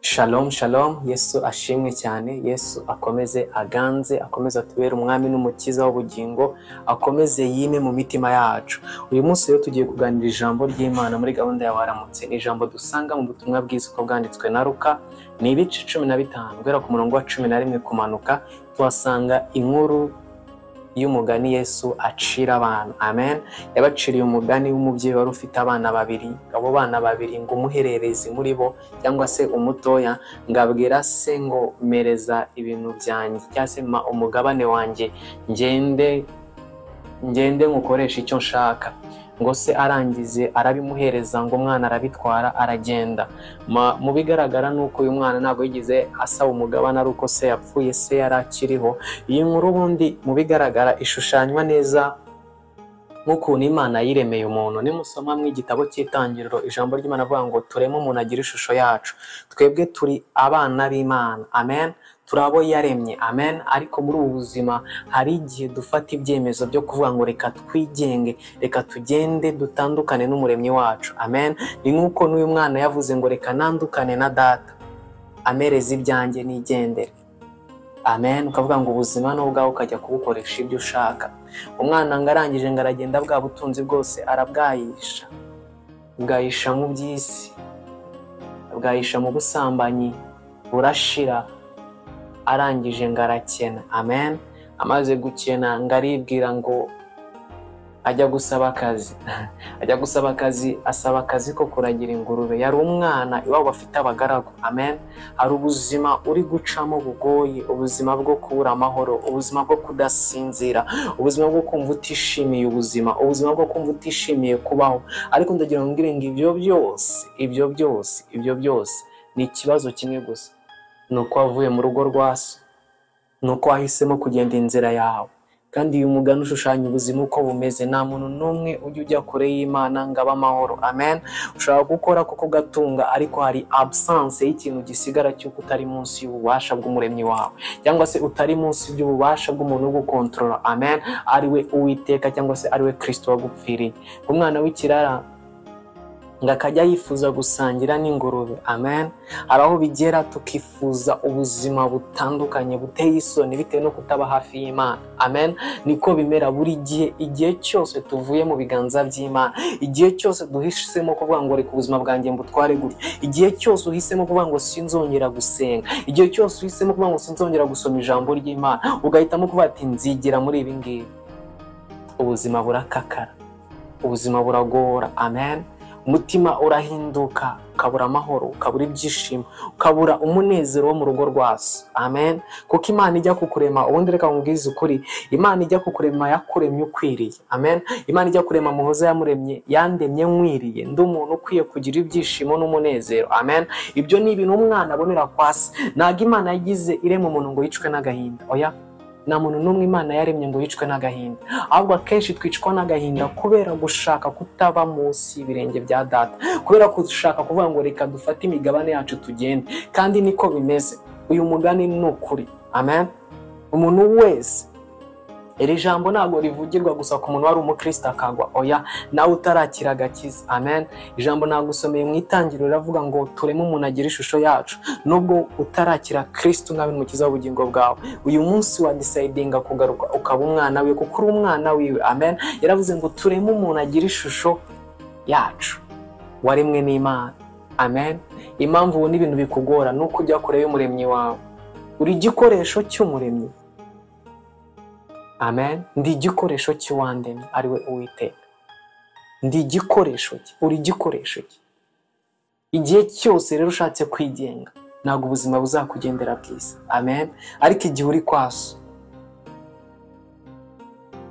Shalom shalom, Yesu ashimwe cyane, Yesu akomeze aganze, akomeze atubere umwami n'umukiza w'ubugingo, akomeze yime mu mitima yacu. Uyu munsi rero tugiye kuganira ijambo ry'Imana muri gahunda ya Waramutse. Ni ijambo dusanga mu butumwa bwiza uko bwanditswe na Luka, ni ibice 15 guhera ku murongo wa 11 kumanuka, tuhasanga inkuru y'umugani Yesu acira abantu. Amen. Yabaciriye umugani w'umubyeyi wari ufite abana babiri, abo bana babiri ngo umuhererezi muri bo cyangwa se umutoya ngo abwira se ngo mereza ibintu byanjye cyangwa se ma umugabane wanjye ngende nkukoresha icyo nshaka. Ngo se arangize arabimuhereza, ngo umwana arabitwara aragenda. Mu bigaragara nuko uyu mwana ntabwo yigeze asaba umugabane ari uko se yapfuye, se yari akiriho. Iyi nkuru ubundi mu bigaragara ishushanywa neza nk'ukuntu Imana yiremeye umuntu. Nimusoma mu igitabo cy'Itangiriro, ijambo ry'Imana avuga ngo tureme umuntu agira ishusho yacu. Twebwe turi abana b'Imana. Amen. Turi abo yaremye. Amen. Ariko muri ubu buzima hari igihe dufata ibyemezo byo kuvuga ngo reka twigenge, reka tugende dutandukane n'umuremyi wacu. Amen. Ni nk'uko n'uyu mwana yavuze ngo reka nandukane na data, amereze ibyanjye nigendere. Amen. Ukavuga ngo ubuzima ni ubwawe, ukajya kubukoresha ibyo ushaka. Umwana ngo arangije ngo aragenda bwa butunzi bwose arabwayisha, bwayisha mu by'isi, bwayisha mu busambanyi, burashira. Arangije ngo arakena. Amen. Amaze gukena ngo aribwira ngo ajya gusaba akazi. Ajya gusaba akazi, asaba akazi ko kuragira ingurube. Yari umwana iwabo bafite abagaragu. Amen. Hari ubuzima uri gucamo bugoye, ubuzima bwo kubura amahoro, ubuzima bwo kudasinzira, ubuzima bwo kumva utishimiye ubuzima, ubuzima bwo kumva utishimiye kubaho. Ariko ndagira ngo ngire ngo ibyo byose, ibyo byose, ibyo byose ni ikibazo kimwe gusa. Nuko wavuye mu rugo rwa so, nuko wahisemo kugenda inzira yawe. Kandi uyu mugani ushushanya ubuzima uko bumeze. Nta muntu n'umwe ujya ujya kure y'Imana ngo abe amahoro. Amen. Ushobora gukora kuko gatunga, ariko hari absence y'ikintu gisigara cy'uko utari munsi y'ububasha bw'umuremyi wawe, cyangwa se utari munsi y'ububasha bw'umuntu ugukontorora. Amen. Ari we Uwiteka cyangwa se ari we Kristo wagupfiriye. Umwana w'ikirara ngo akajya yifuza gusangira n'ingurube. Amen. Hari aho bigera tukifuza ubuzima butandukanye buteye isoni bitewe no kutaba hafi y'Imana. Amen. Niko bimera buri gihe, igihe cyose tuvuye mu biganza by'Imana, igihe cyose duhisemo kuvuga ngo reka ubuzima bwanjye mbutware gutya, igihe cyose uhisemo kuvuga ngo sinzongera gusenga, igihe cyose uhisemo kuvuga ngo sinzongera gusoma ijambo ry'Imana, ugahitamo kuvuga ati nzigira muri ibi ngibi, ubuzima burakakara, ubuzima buragora. Amen. Umutima urahinduka, ukabura amahoro, ukabura ibyishimo, ukabura umunezero wo mu rugo rwa so. Amen. Kuko Imana ijya kukurema, ubundi reka nkubwize ukuri, Imana ijya kukurema yakuremye ukwiriye. Amen. Imana ijya kurema Muhoza yamuremye, yandemye nkwiriye, ndi umuntu ukwiye kugira ibyishimo n'umunezero. Amen. Ibyo ni ibintu umwana abonera kwa se. Ntabwo Imana yagize irema umuntu ngo yicwe n'agahinda. Oya. Nta muntu n'umwe Imana yaremye ngo yicwe n'agahinda. Ahubwo akenshi twicwa n'agahinda kubera gushaka kutaba munsi y'ibirenge bya data, kubera gushaka kuvuga ngo reka dufate imigabane yacu tugende. Kandi niko bimeze. Uyu mugani ni ukuri. Amen. Umuntu wese, iri jambo ntabwo rivugirwa gusa ku muntu wari umukristo akagwa. Oya, nawe utarakira agakiza. Amen. Ijambo nagusomeye mu itangiriro riravuga ngo tureme umuntu agira ishusho yacu. Nubwo utarakira Kristo nk'abe umukiza w'ubugingo bwawe, uyu munsi wa decidinga kugaruka ukaba umwana wiwe, kuko uri umwana wiwe. Amen. Yaravuze ngo tureme umuntu agira ishusho yacu, waremwe n'Imana. Amen. Impamvu ubona ibintu bikugora nuko ujya kure y'umuremyi wawe. Uri igikoresho cy'umuremyi. Amen. Ndi igikoresho cy'uwandemye ari we Uwiteka. Ndi igikoresho cye, uri igikoresho cye. Igihe cyose rero ushatse kwigenga, ntabwo ubuzima buzakugendera bwiza. Amen. Ariko igihe uri kwa so,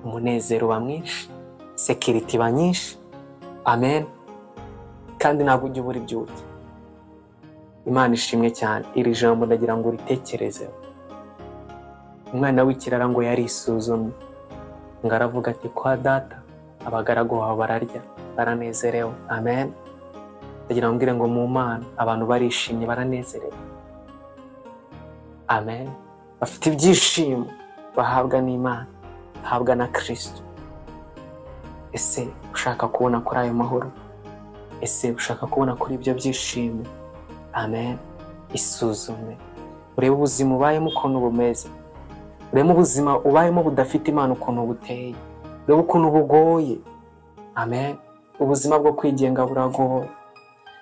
umunezero uba mwinshi, security iba nyinshi. Amen. Kandi ntabwo ujya ubura ibyo urya. Imana ishimwe cyane. Iri jambo ndagira ngo uritekerezeho. Umwana w'ikirara ngo yarisuzumye, ngo aravuga ati kwa data abagaragu bawe bararya baranezerewe. Amen. Ndagira ngo mbwire ngo mu Mana abantu barishimye baranezerewe. Amen. Bafite ibyishimo bahabwa n'Imana, bahabwa na Kristo. Ese ushaka kubona kuri ayo mahoro? Ese ushaka kubona kuri ibyo byishimo? Amen. Isuzume, urebe ubuzima ubayemo ukuntu bumeze, urebe ubuzima ubayemo budafite Imana ukuntu buteye, urebe ukuntu bugoye. Amen. Ubuzima bwo kwigenga buragoye.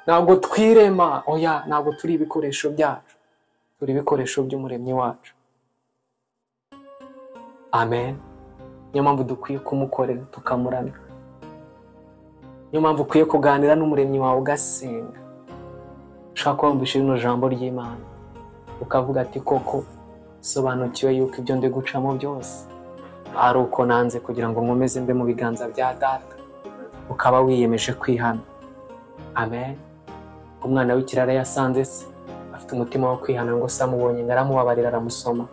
Ntabwo twirema, oya, ntabwo turi ibikoresho byacu, turi ibikoresho by'umuremyi wacu. Amen. Niyo mpamvu dukwiye kumukorera tukamuramya. Niyo mpamvu ukwiye kuganira n'umuremyi wawe ugasenga. Ushaka kumvisha rino jambo ry'Imana ukavuga ati koko sobanukiwe yuko ibyo ndi gucamo byose ari uko nanze kugira ngo nkomeze mbe mu biganza bya data, ukaba wiyemeje kwihana. Amen. Umwana w'ikirara yasanze se afite umutima wo kwihana, ngo se amubonye ngo aramubabarira, aramusoma,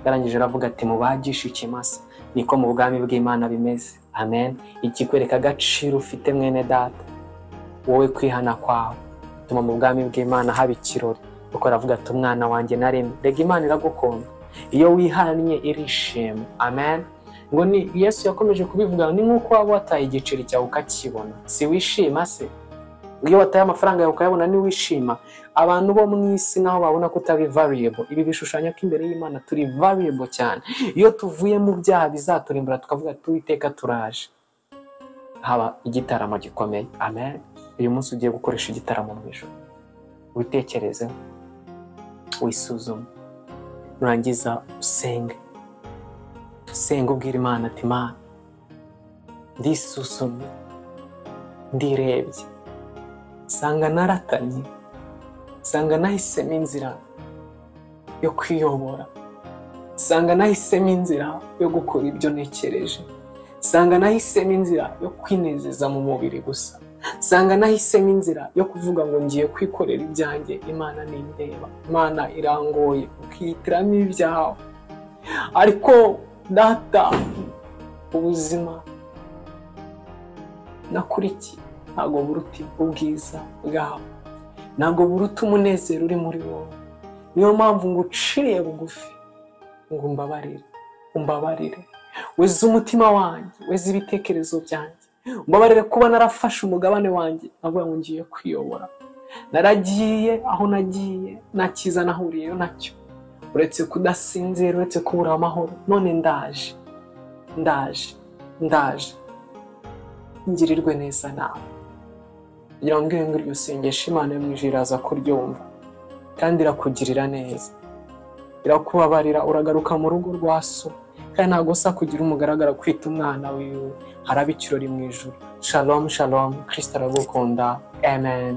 yarangije aravuga ati mubagishe ikimasa. Niko mu bwami bw'Imana bimeze. Amen. Ikikwereka agaciro ufite mwene data, wowe kwihana kwawe bituma mu bwami bw'Imana haba ikirori, kuko aravuga ati umwana wanjye naremye. Rega Imana iragukunda, iyo wihannye irishima. Amen. Ngo ni Yesu yakomeje kubivuga, ni nk'uko waba wataye igiceri cyawe ukakibona, si wishima se? Iyo wataye amafaranga yawe ukayabona ni wishima? Abantu bo mu isi naho babona ko utari variable. Ibi bishushanya ko imbere y'Imana turi variable cyane. Iyo tuvuye mu byaha bizaturimbura tukavuga tuwiteka turaje, haba igitaramo gikomeye. Amen. Uyu munsi ugiye gukoresha igitaramo mu ijuru, witekereze, wisuzume, nurangiza usenge. Usenge ubwira Imana ati Imana, ndisuzumye, ndirebye, nsanga naratanye, nsanga nahisemo inzira yo kwiyobora, nsanga nahisemo inzira yo gukora ibyo ntekereje, nsanga nahisemo inzira yo kwinezeza mu mubiri gusa, nsanga nahisemo inzira yo kuvuga ngo ngiye kwikorera ibyanjye, Imana nindeba, Imana irangoye, ukihitiramo ibyawe. Ariko data, ubuzima nakurikiye ntabwo buruta ubwiza bwawe, ntabwo buruta umunezero uri muri wowe. Niyo mpamvu nguciriye bugufi ngo umbabarire, umbabarire, weze umutima wanjye, weze ibitekerezo byanjye, umbabarire kuba narafashe umugabane wanjye nkavuga ngo ngiye kwiyobora. Naragiye aho nagiye nta cyiza nahuriyeyo nacyo, uretse kudasinzira, uretse kubura amahoro. None ndaje, ndaje, ndaje, ngirirwe neza nawe. Kugira ngo mbwire ngo iryo sengesho Imana yo mu ijuru iraza kuryumva, kandi irakugirira neza, irakubabarira, uragaruka mu rugo rwa so, kandi ntabwo usa kugira umugaragara kwita umwana wiwe. Haraba ikirori mu ijuru. Shalom, shalom. Kristo aragukunda. Amen.